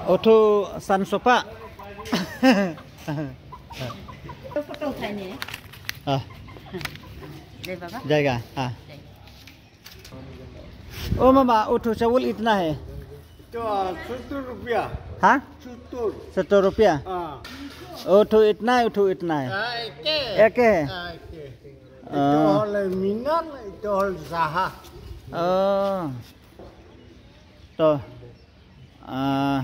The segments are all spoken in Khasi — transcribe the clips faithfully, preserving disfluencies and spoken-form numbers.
Ô tô săn số pạ. Photo thay nè. À, Đây baba. Dai ga. À. Ô mama, ô tô चावल इतना है? तो सत्तर रुपया। हाँ? सत्तर। सत्तर रुपया? हाँ। ओ तो इतना है, ओ तो इतना है। हाँ, एक है। एक है? हाँ, एक है। हाँ। Ito hol mineral, ito hol zaha. ओ। तो, आ,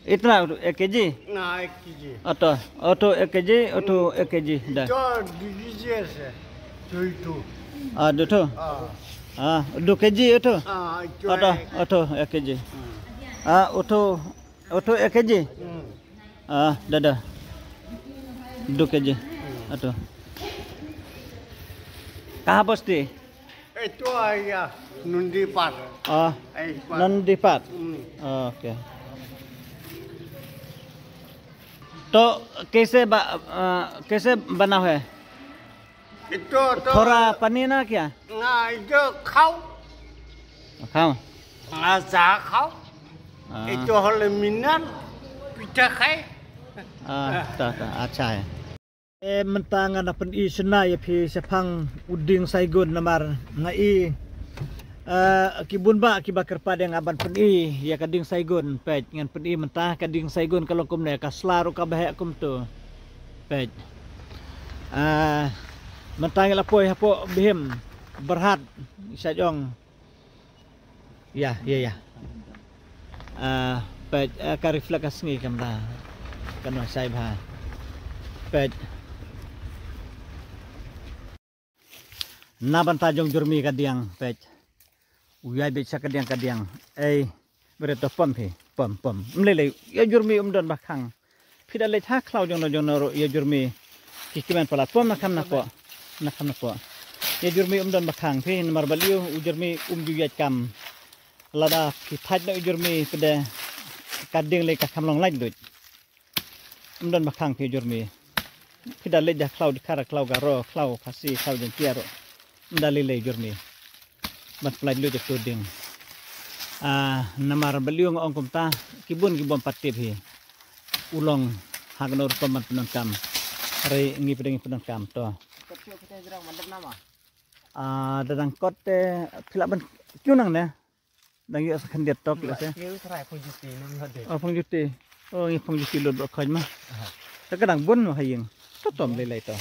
इतना एक केजी? ना, एक केजी। ओ तो, ओ तो एक केजी, ओ तो एक केजी dah. Ito, dua kg asa. Ito, ito. आ, दो ठो? हाँ। आ, दो केजी ओ तो? हाँ, ito ओ तो, एक। ओ तो एक केजी। Hmm. आ, ओ तो, ओ तो एक केजी? Hmm. आ, dah, dah. दो केजी। Hmm. ओ तो। कहाँ बस्ती? Ito ay, ah, Nondipat. आ, Ay, Pat. नंदीपाट। Hmm. ओके। तो कैसे ब-, आ, कैसे बना है? Ito, ito. थोड़ा पानी ना क्या? Nga, ito, khao. खाओ। Nga, za khao. आ। Ito hol mineral, pita khai. आ, ता, ता, अच्छा है। E, mynta ngan da pyni shynna ïa phi shaphang u dieng Saigon namar nga i, eh, ki bun bah kiba kyrpad ïa nga ban pyni ïa ka dieng Saigon, peit ngan pyni mynta ka dieng Saigon ka long kumne, ka sla ruh kaba heh kumto. Peit. Eh, mynta ngi la poi hapoh Bhim Byrhat, sha jong. Ïa, ïa, ïa. Ah, peit, ah, ka reflect ka sngi kam da. Ka nongshai bha. Peit. Na bynta jong u Jyrmi ka diang, peit. U ïai beit sha ka diang ka diang. Ei, bret to pom phi, pom, pom. Ym lei lei, ïa u Jyrmi um don ba khang. Phi da leit ha khlaw jong no jong no ruh ïa u Jyrmi. Ki kmen palat pom na kham na poh. Na kham na poh. Ïa u Jyrmi um don ba khang phi namar balei u Jyrmi um ju ïaid kam. Lada phi thait noh ïa u Jyrmi phi da ka dieng lei ka kham long laitluid. Um don ba khang phi ïa u Jyrmi. Phi da leit da khlaw Dkhar, khlaw Garo, khlaw Khasi, khlaw Jaiñtia ruh. Um da lei lei u Jyrmi. Ban pyllait lut ïa ka dieng. Ah, namar balei nga ong kumta, ki bun ki bym pat tip hi. U long ha kano rukom ban pyndonkam. Hynrei ngi pdeng ngi pyndonkam to. Ah, da dang kot te phi lah ban kiew nangne. Dang ïoh sa khyndiat tok lehse. Kiew sa rai phong juti nam la de. Oh, phong juti. Oh, ngi phong juti lut ba khoi ma. Aha. Te ka dang bun ma ha ïing. To tom lei lei to.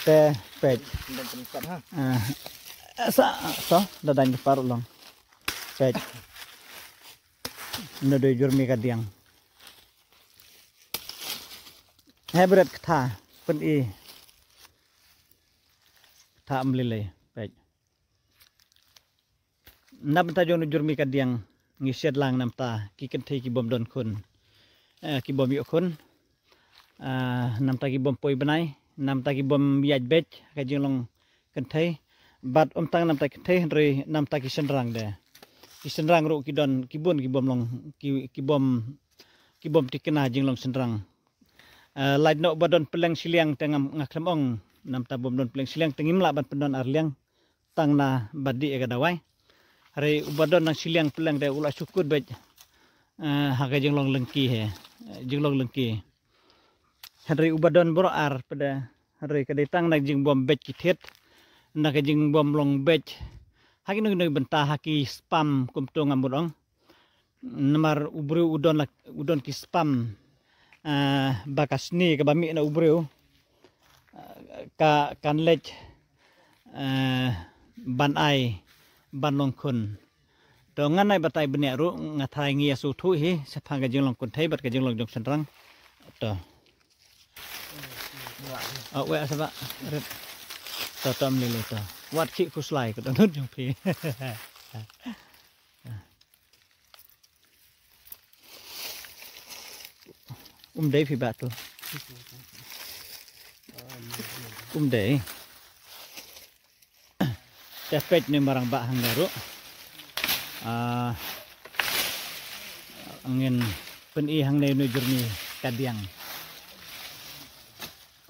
Te peit. Dang pynkat ha. Ah. Sa to da dang ki par long. Peit. Naduh u Jyrmi ka diang. Hei bret kata pyni. Kata ym lei lei. Peit. Na bynta jong u Jyrmi ka diang ngi shet lang namta ki kynthei ki bym don khun. Eh, ki bym ïoh khun. Ah, namta ki bym poi bnai, namta ki bym ïaid beit, ka jinglong kynthei. Bad ym tang namta kynthei hynrei namta ki shynrang de. Ki shynrang ruh ki don ki bun ki bym long ki, ki bym, ki bym tikna jinglong shynrang. Eh, lait noh ba don pylleng shiliang te ngam, nga khlem ong namta bym don pylleng shiliang te ngim lah ban pyndon ar liang. Tang na ba dih ïa ka dawai. Hynrei uba don nang shiliang pylleng te u la shu kut beit. Eh, ha ka jinglong lyngki he. Eh, jinglong lyngki. Hynrei uba don baroh ar pat de. Hynrei ka dei tang na ka jingbym beit ki thied. Na ka jingbym long beit. Ha kino kino ki bynta ha ki sperm kumto ngam mut ong. Namar u briew u don la, u don ki sperm, eh, ba ka sni kaba mih na u briew, eh, ka, kan leit, eh, ban ai ban long khun. To ngan ai batai bniah ruh nga tharai ngi ïa sngewthuh hi shaphang ka jinglong kynthei bad ka jinglong jong shynrang. To. Oh, wei sa ba. Rit. To, to, ym lei lei to. Wat khih khuslai ka dohnud jong phi. Um dei phi ba tu. Um dei. Te peit ne marang ba hangne ruh. Ah, ngin pyni hangne ne u Jyrmi ka diang.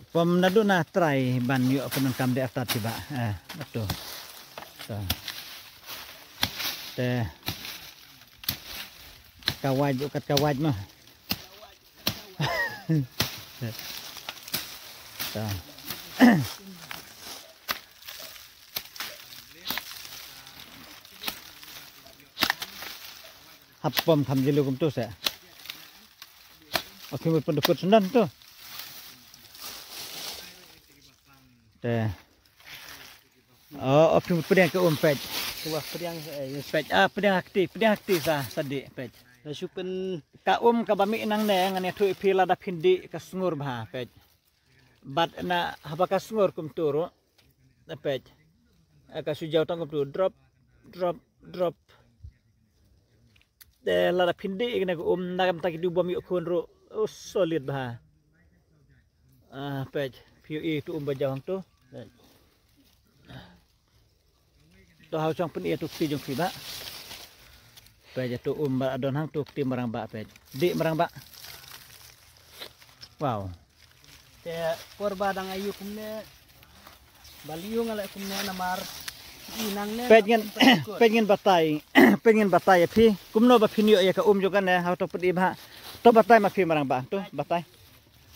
Pom naduh na trai ban ïoh pyndonkam de artat ki ba. Eh, betul. To. Te. Ka wait, kat ka wait ma. Ta. Hap pom kham jylliew kumtu se. Hap pom pyndukut sendon tu. Te. Oh, oh, pdiang, pdiang ka um peit. Te wah pdiang, eh, peit. Ah, pdiang ha kti, pdiang ha kti sa, sa dih peit. Te shu pyn- Ka um kaba mih nangne ngan ïathuh ïa phi lada phin dih ka sngur bha peit. Bad na haba ka sngur kumtu ruh. Peit. Eh, ka shu jaw tang kumtu drop, drop, drop. Te lada phin dih ïa kane ka um na ka bynta ki dei u bym ïoh khun ruh. Oh, solid bha. Ah, peit, phi ïohi tu um ba jaw hangtu. Peit. To hau chong pyni ïa tu kti jong phi bah. Peit ïa tu um ba don hangtu kti marang bah peit. Dih marang bah. Wow. Te por ba dang ayu kumne. Ba liu nga leh kumne namar. I nangne. Peit ngin, peit ngin batai. Peit ngin batai ïa phi. Kumno ba phin ïoh ïa ka um jong kane, hau to pyni bah. To batai ma phi marang bah. Tu batai.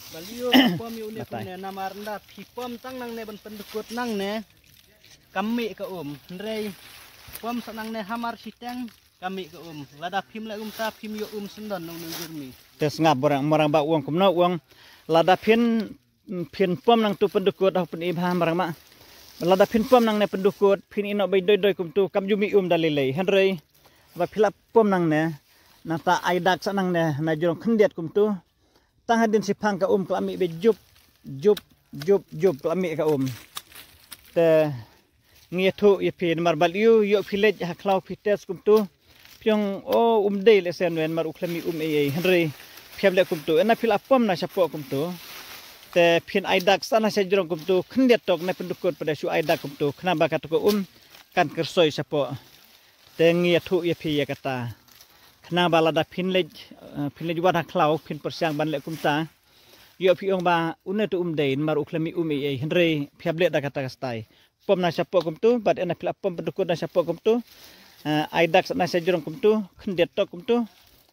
Ba liu pom ïa une kumne namar nda phi pom tang nangne ban pyndukut nangne. Kam mih ka um. Hynrei pom sa nangne hamar shiteng kam mih ka um. Lada phim leh kumta phim ïoh um sendon nong nong jyrmi. Te sngap marang, marang bah u ong kumno u ong. Lada phin, phin pom nangtu pyndukut hau pyni bha marang bah. Lada phin pom nangne pyndukut phin ïoh noh ba doi doi kumtu kam ju mih um da lei lei. Hynrei ba phi la pom nangne nangta ai dak sa nangne na jrong khyndiat kumtu. Tang hadien shiphang ka um ka la mih beit jup, jup, jup, jup ka la mih ka um. Te ngi ïathuh ïa phi namar ba liu ïoh phi leit ha khlaw phi test kumtu. Phi ong o um dei lehse nwen namar u khlem mih um ei ei hynrei phi hap leh kumtu. Ena phi la pom na shapoh kumtu. Te phin ai dak sa na sha jrong kumtu khyndiat tok na pyndukut pat da shu ai dak kumtu khnang ba kata ka um kan kyrsoi shapoh. Te ngi ïathuh ïa phi ïa kata. Khnang ba lada phin leit, eh, phin leit wan ha khlaw phin pyrshang ban leh kumta. Ïoh phi ong ba une tu um dei namar u khlem mih um ei ei hynrei phi hap leh da kata ka style. Pom na shapoh kumtu bad ena phi la pom pyndukut na shapoh kumtu. Eh, ai dak sa na sha jrong kumtu khyndiat tok kumtu.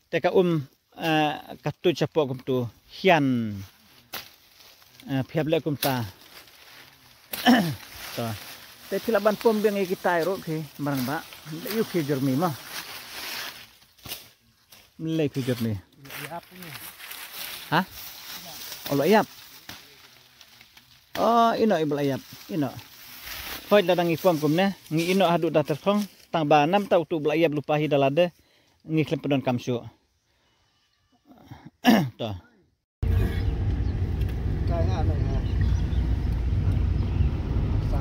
Te ka um eh, ka tuid shapoh kumtu hian. Eh, phi hap leh kumta. To. Te phi lah ban pom biang ïa kitai ruh phi marang bah. Leh ïa phi jyrmi mo. Leh phi jyrmi. Ha? O la ïap. O ino i ba la ïap. Ino. Hoi la dang i pom kumne ngi ino haduh da terkhong tang ba nam tau tu ba la ïap lypa hi da lade. Ngi khlem pyndonkam shuh. To.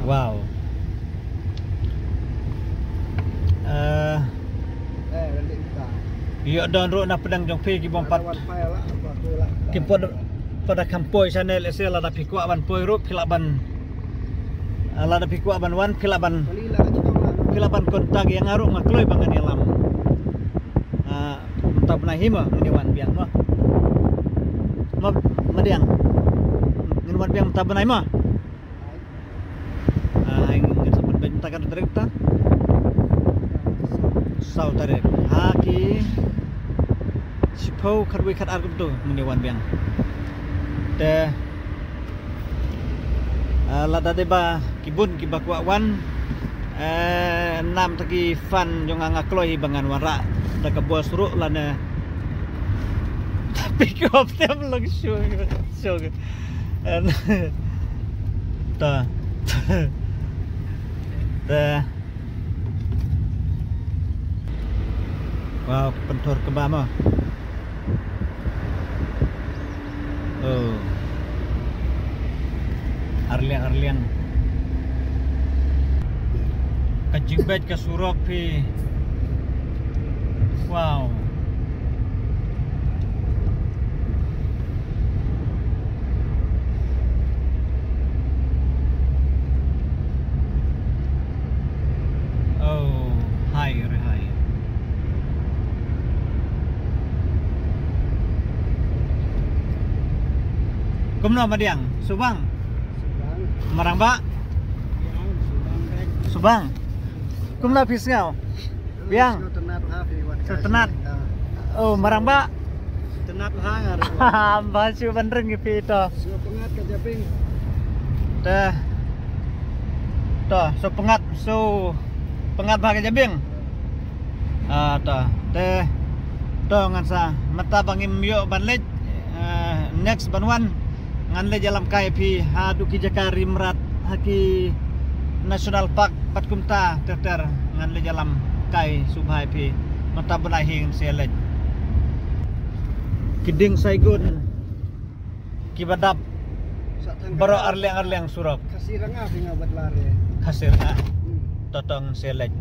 Wow. Eh, ïoh don ruh na pdeng jong phi ki bym pat. Ki pod, pod da kham poi channel ese lada phi kwah ban poi ruh phi lah ban, eh, lada phi kwah ban wan phi lah ban, phi lah ban contact ïa nga ruh nga kloi ba ngan ïalam. Ah, mynta bnai hi mo ngin wan biang mo. Mo, madiang. Ngin wan biang mynta bnai mo. Ah, ngin sa pynbeit mynta ka tarik ta. Saw tarik. Ha ki shiphew khatwei khatar kumtu ngin wan biang. Te Ah, lada dei ba ki bun kiba kwah wan, eh, nam ta ki fan jong nga nga kloi hi ba ngan wanrah da ka bos ruh lane pick up tem long shu shu. Eh, ta. Ta. Wow, ka pynthor kaba mo. Oh. Arliang, arliang. Ka jingbeit ka surok phi. Wow. Oh, hai re hai. Kumno madiang, subang. Subang. Marang ba? Biang, subang, bek. Subang. Kumno phi sngew? Biang. Sngewtynnat ha phi wan. Sngewtynnat. Ah. Oh, marang ba. Tenat hang ar. Ba shu ban ring phi to. Shu pengat ka japing. Te. To, shu pengat, shu pengat ba ka japing. Ah, to. Te. To ngan sa mynta ba ngim ïoh ban leit. Eh, next ban wan. Ngan leit ïalam kai phi haduh ki jaka ri mrad ha ki National Park bad kumta ter ter ngan leit ïalam kai sngewbha ïa phi. Mynta bnai hi ngan sa leit. Ki dieng Saigon kiba dap baroh arliang arliang surok. Khasi Ranga phi nga bad lare. Khasi Ranga. Hmm. To to ngan sa leit.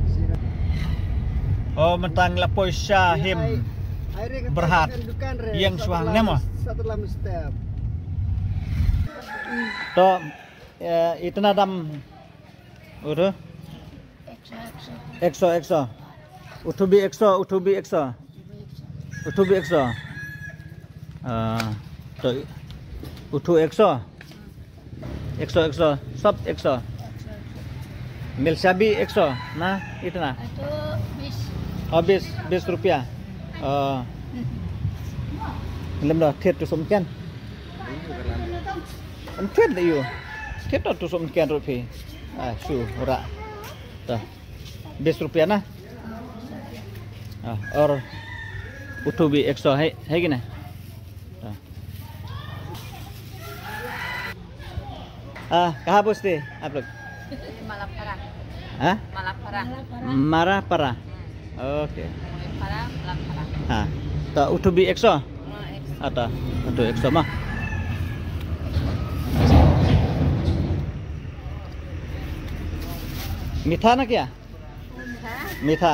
Khasi Ranga. Oh, mynta ngi la poi sha him. Berhad. Ïeng shuwa ne mo. To, eh, itna dam. Udah. Ekso, ekso. Uthu bi ekso, uthu bi ekso. Uthu bi ekso. Ah, to. Uthu ekso. Ekso, ekso. Sab ekso. Milsabi ekso. Na, itna. Itu bis. Oh, bis, bis rupiah. Oh. Lem dah, thied tu sum kan. Thied dah ïoh. Thied tu sum kan rupiah. Ah, shu, ora. Dah. Bis rupiah na. Ah, or uthu bi ekso hai, hai gina. Ah. Ah, kaha bosti, aap log? Malapara. Ha? Malapara. Marapara. Hmm. Okay. Malapara, Malapara. Ha. To uthu bi ekso? Ah, ekso. Ah, to. Uthu ekso ma. Mitha na kya? Mitha. Mitha.